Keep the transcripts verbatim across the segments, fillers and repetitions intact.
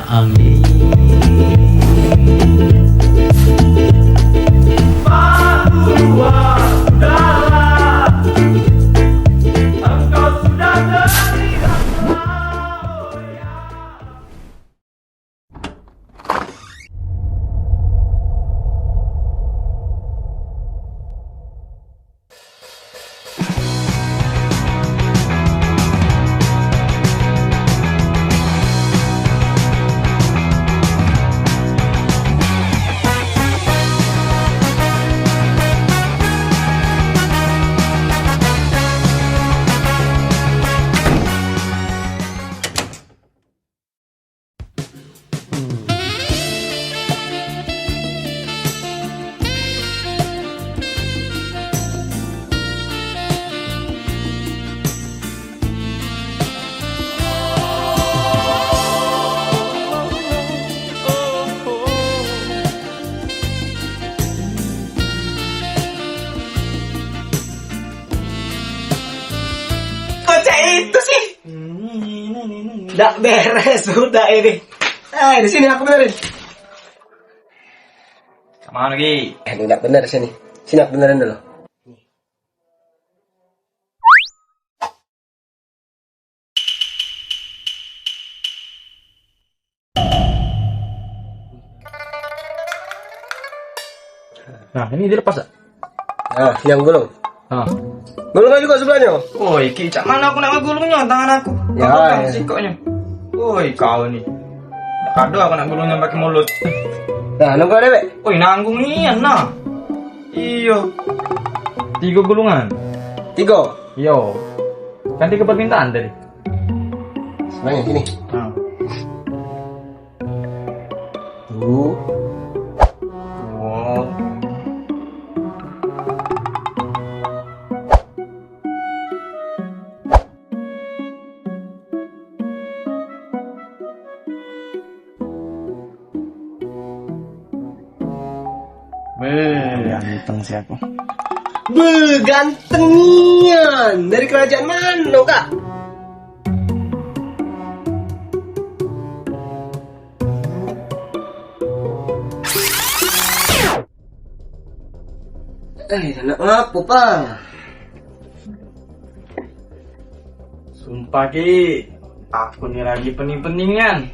Angin. Kok cak itu sih? Dak beres budak ini. Eh, di sini aku benerin. Kemana lagi? Eh, ini dak bener sini. Sini aku benerin dulu. Nah, ini dilepas tak? Nah, yang gulung. Nah. Gulung juga sebelahnya. Oi, Ki, cak mana aku nak gulungnya tangan aku? Ya, kau pegang ya. Sikoknya. Oi, kau ni. Kado aku nak gulungnya pakai mulut. Nah, nunggu dewek. Oi, nanggung nian nah. Iyo. Tiga gulungan. Tiga. Iyo. Kan tiga permintaan tadi. Sebenarnya sini. Nah. Tuh. Wow. Beh, ganteng siapa? Beh, ganteng nian. Dari kerajaan mana, Kak? Eh, nak ngapo, Pang? Sumpah, Ki, aku ni lagi pening-peningan.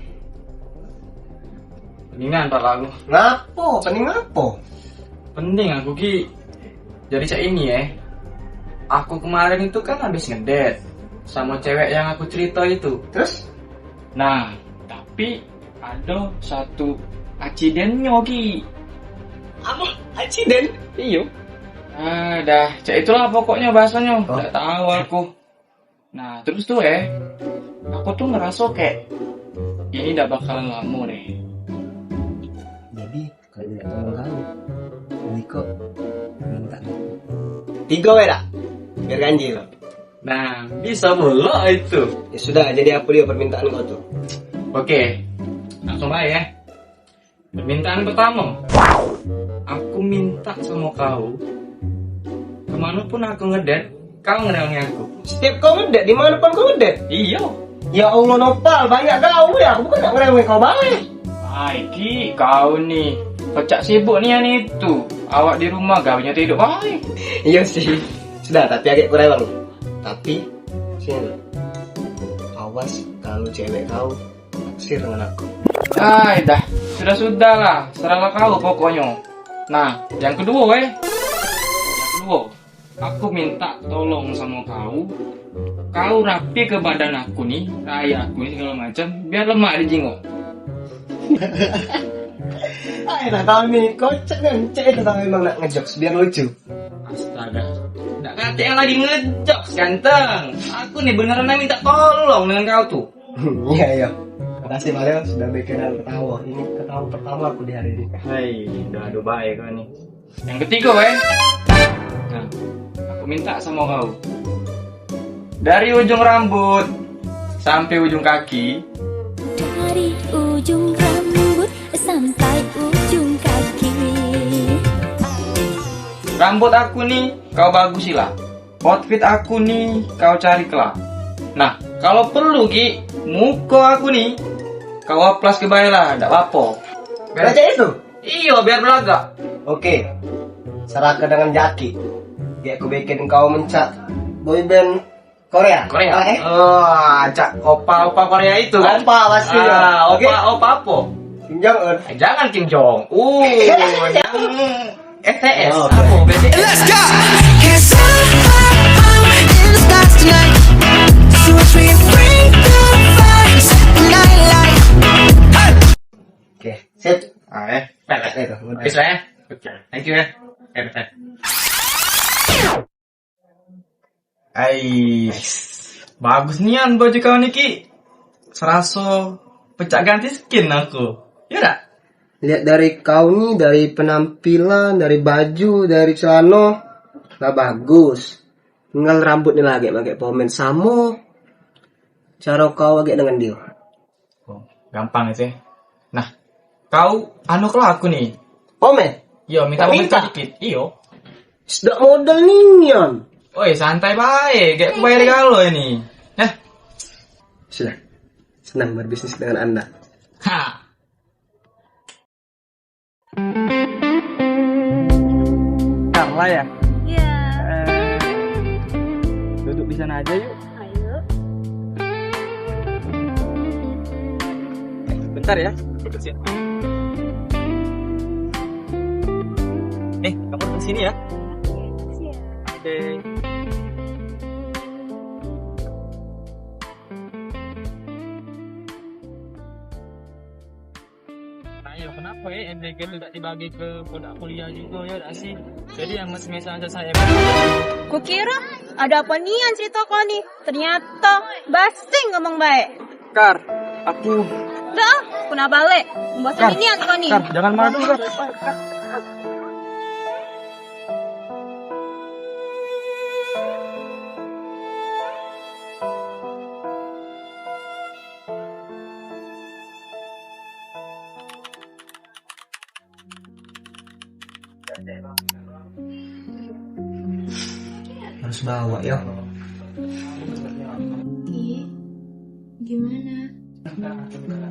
Peningan pala aku. Ngapo? Pening ngapo? Pening aku, Ki. Jadi cak ini, eh. Aku kemarin itu kan habis ngedet sama cewek yang aku cerita itu. Terus? Nah, tapi ado satu accidentnyo, Ki. Apo? Accident? Iyo. Ah, dah, cak itulah pokoknyo bahasonyo. Oh. Dak tahu aku. Nah, terus tuh, eh, aku tuh ngeraso kayak ini dak bakalan lamo deh. Jadi, kalau dak tolong kamu, Niko minta tiga ya dak? Biar ganjil. Nah, bisa pula itu. Ya sudah, jadi apa dia permintaan kau tuh? Oke, langsung aja ya. Permintaan pertama, aku minta sama kau, kemanapun aku ngedet, kau ngerewangi aku. Setiap kau ngedet, dimanapun kau ngedet? Iyo. Ya Allah, Nopal, banyak gawe, aku bukan nak ngerewangi kau bae. Ai, Ki, kau ni pecak sibuk nian itu. Awak di rumah gawenyo tu hidup bae. Iyo sih. Sudah, tapi agak kurang. Tapi sini dulu. Awas kalau cewek kau naksir dengan aku. Ai dah, sudah-sudahlah, serahlah kau pokoknyo. Nah, yang kedua, eh. Yang kedua, aku minta tolong sama kau. Kau rapi ke badan aku ni, rai aku ni segala macam, biar lemak dijingok. Ai dah kau ni, kocak kan? Cek itu kau memang nak ngejokes biar lucu. Astaga. Dak katek yang lagi ngejokes, ganteng. Aku ni beneran nak minta tolong dengan kau tu. Iya, iya. Makasih, Mario, sudah bikin aku ketawa. Ini ketawa pertama aku di hari ini. Hai, dah ado bae kau ni. Yang ketiga, eh. Nah, aku minta sama kau. Dari ujung rambut sampai ujung kaki. Dari ujung rambut sampai ujung kaki. Rambut aku ni kau bagusi lah. Outfit aku ni kau cari kelak. Nah, kalau perlu, Ki, muka aku ni Kau oplas ke bae lah, dak apo. Raja itu? Iyo, biar belagak. Oke. Serahke dengan jaki. Gek ku bikin kau mencak boyband Korea. Korea. Oke. Oh, cak opa-opa Korea itu kan? Opa pasti. Ah, opa, opa apo? Kim Jong Un. Eh, jangan Kim Jong Un. Yang S T S. Oh, oke. Apo, B T S? Let's go. Cause I'm, I'm in the stars tonight. So watch me bring the fire, set the night light. Hey. Oke, sip. Ah, eh. Pelet. Itu, udah. Oke, sudah, ya? Oke. Thank you, ya. Oke, pelet. Ais, bagus nian baju kau niki. Seraso pecak ganti skin aku. Yo dak? Lihat dari kau ni, dari penampilan, dari baju, dari celano, lah bagus. Tinggal rambut ni lagi pakai pomade samo caro kau agak dengan dia. Oh, gampang sih. Nah, kau anu ke aku ni. Pomade? Yo, minta pomade dikit. Iyo. Sedak modal ni nian. Oi, santai bae, gek ku bayar galo ini. Heh. Sudah. Senang berbisnis dengan Anda. Ha. Carla ya? Iya. Eh, duduk di sana aja yuk. Ayo. Bentar ya. Siap. Eh, kamu duduk sini ya. Siap. Oke. Nah, yo, kenapo ya M D G tu dak dibagi ke budak kuliah jugo, yo dak sih? Jadi yang mesem-mesem aja saya. Kukira ado apo nian cerito kau ni. Ternyata basing ngomong bae. Kar, aku. Dah, aku nak balek. Membosan nian kau ni. Kar, jangan marah dulu, Kar. Harus bawa ya. Ki, gimana?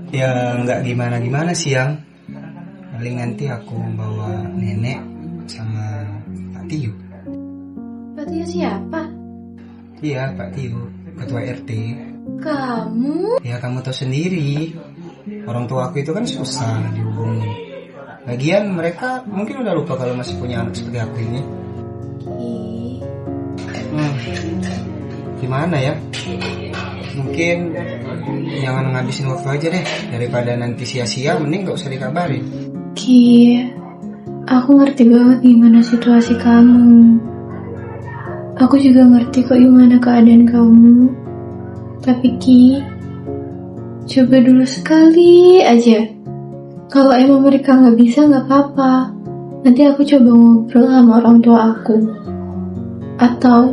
Ya, nggak gimana-gimana sih, Yang. Paling nanti aku bawa nenek sama Pak Tio. Pak Tio siapa? Iya, Pak Tio, ketua R T. Kamu? Ya, kamu tahu sendiri. Orang tua aku itu kan susah dihubungi. Lagian mereka mungkin udah lupa kalau masih punya anak seperti aku ini. Ih. Hmm. Gimana ya? Mungkin jangan ngabisin waktu aja deh. Daripada nanti sia-sia, mending gak usah dikabarin. Ki, aku ngerti banget gimana situasi kamu. Aku juga ngerti kok gimana keadaan kamu. Tapi Ki, coba dulu sekali aja. Kalau emang mereka nggak bisa, nggak apa-apa. Nanti aku coba ngobrol sama orang tua aku. Atau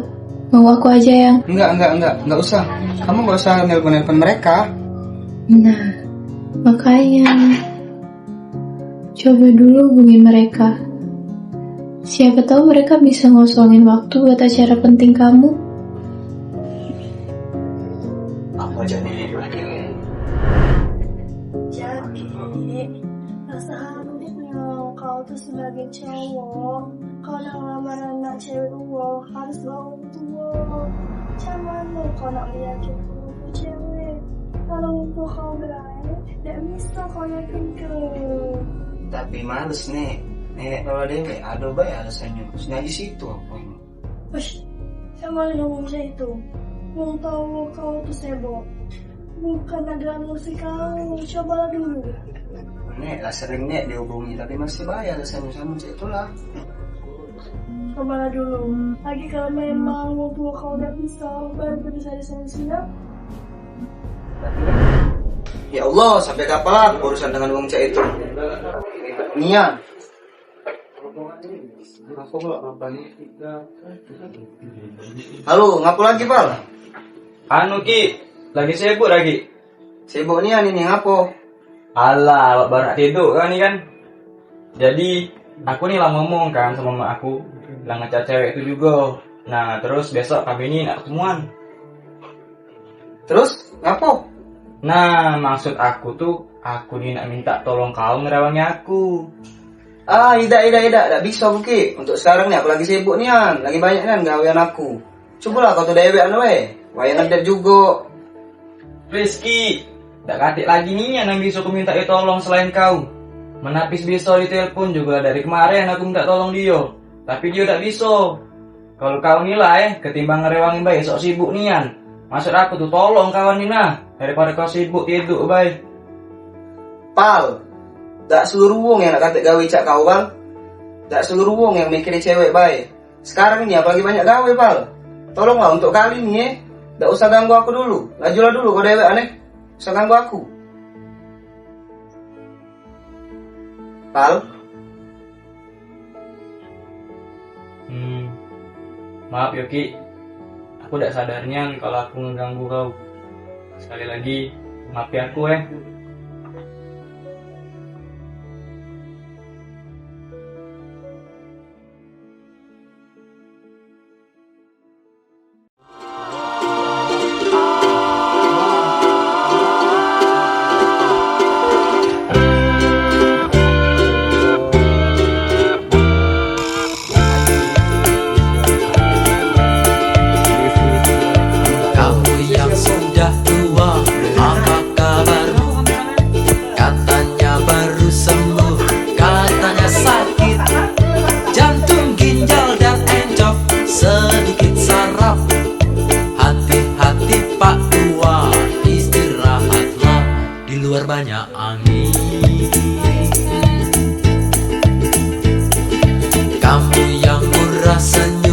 mau aku aja yang... Enggak, enggak, enggak, enggak usah. Kamu nggak usah nelpon-nelpon mereka. Nah, makanya coba dulu hubungi mereka. Siapa tahu mereka bisa ngosongin waktu buat acara penting kamu. Apa jadi lagi? Jadi, perasaannya kau tuh sebagai cowok, kau nak ngelamar anak cewek uwong harus bawa wong tua. Cak mano kau nak meyakinkan wong tua cewek? Kalau wong tua kau berae, dak bisa kau yakinkan. Tapi males, Nek. Nenek kalau dewek, ado bae alasannyo. Sengaja situ apa ini? Ush, sama dengan wong itu. Wong tau kau tu sibuk. Bukan ada emosi kau, cobalah dulu. Nek lah sering, Nek, dihubungi, tapi masih bae alasannyo samo cak itulah. Cobalah dulu. Lagi kalau memang wong tua kau dak bisa, baru bisa disolusinya. Ya Allah, sampai kapan urusan dengan wong cak itu? Nian. Halo, ngapo lagi, Pal? Anu, Ki, lagi sibuk lagi. Sibuk nian ini, ngapo? Alah, awak baru nak tiduk kan ni kan. Jadi, aku ni lah ngomong kan sama mak aku, lah ngechat cewek tu jugo. Nah, terus besok kami ni nak ketemuan. Terus, ngapo? Nah, maksud aku tu, Aku ni nak minta tolong kau ngerewangi aku. Ah, idak, idak, idak, dak biso aku, Ki. Untuk sekarang ni aku lagi sibuk nian, lagi banyak nian gawean aku. Cubolah kau tu dewekan bae, wayah ngedet jugo. Rizky, dak katik lagi nian yang biso ku minta tolong selain kau. Menapis biso di telepon juga dari kemaren aku minta tolong dio, tapi dio dak biso. Kalu kau ni lah, eh, ketimbang ngerewangi bae sok sibuk nian. Maksud aku tu tolong kawan ni nah, daripada kau sibuk tiduk bae. Pal, dak seluruh wong yang nak katek gawe cak kau, Pal. Dak seluruh wong yang mikiri cewek bae. Sekarang ni apalagi banyak gawe, Pal. Tolonglah untuk kali ni, eh. Dak usah ganggu aku dulu. Lajulah dulu kau dewek, aneh. Usah ganggu aku. Pal. Hmm, maaf yo, Ki. Aku dak sadar nian kalau aku ngeganggu kau. Sekali lagi, maafi aku, eh. Kamu yang sudah tua, apa kabar? Katanya baru sembuh, katanya sakit. Jantung, ginjal, dan encok sedikit saraf. Hati-hati, Pak Tua, istirahatlah. Di luar banyak angin. Kamu yang murah senyum,